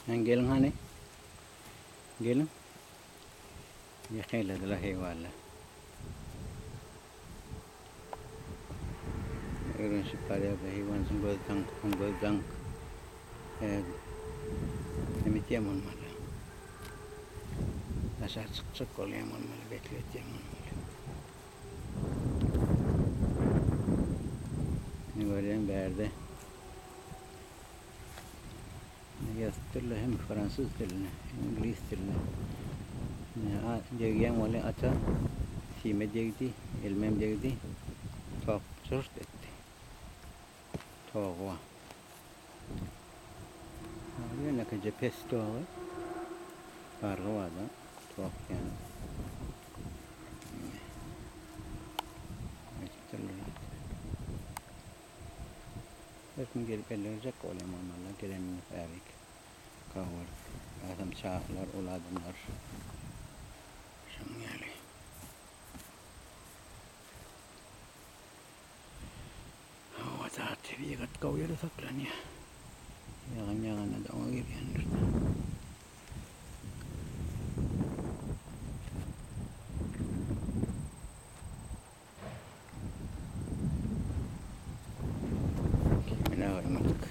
Hany geliň hany. Geliň. Ýakynladylar heýwanlar. Öwrenişip barýarlar. Heýwanjyň gözi daňk, oň gözi daňk. Näme etýän bolmaly? Daşary çykjak bolýan bolmaly, bekletýän bolmaly. Ne görýän bärde? Ýazypdyrlar hem fransuz dilinde, hem iňlis dilinde. Degýän weli ata sime degdi, elmem degdi. Tok jyrt etdi. Togy bar. Ýönekeje pes togy. Bargy bar-da, tok ýaly. Aýdypdyrlar. Her kim gelip ellerjek bolýar mamalla gelenini bärik gawur adam çagalar uly adamlar şonuň ýaly. Hawa zat tebigat gowy ýerde saklanýar. Ýagyn ýaganda-da oňa girýändir. Kimini agyrmadyk.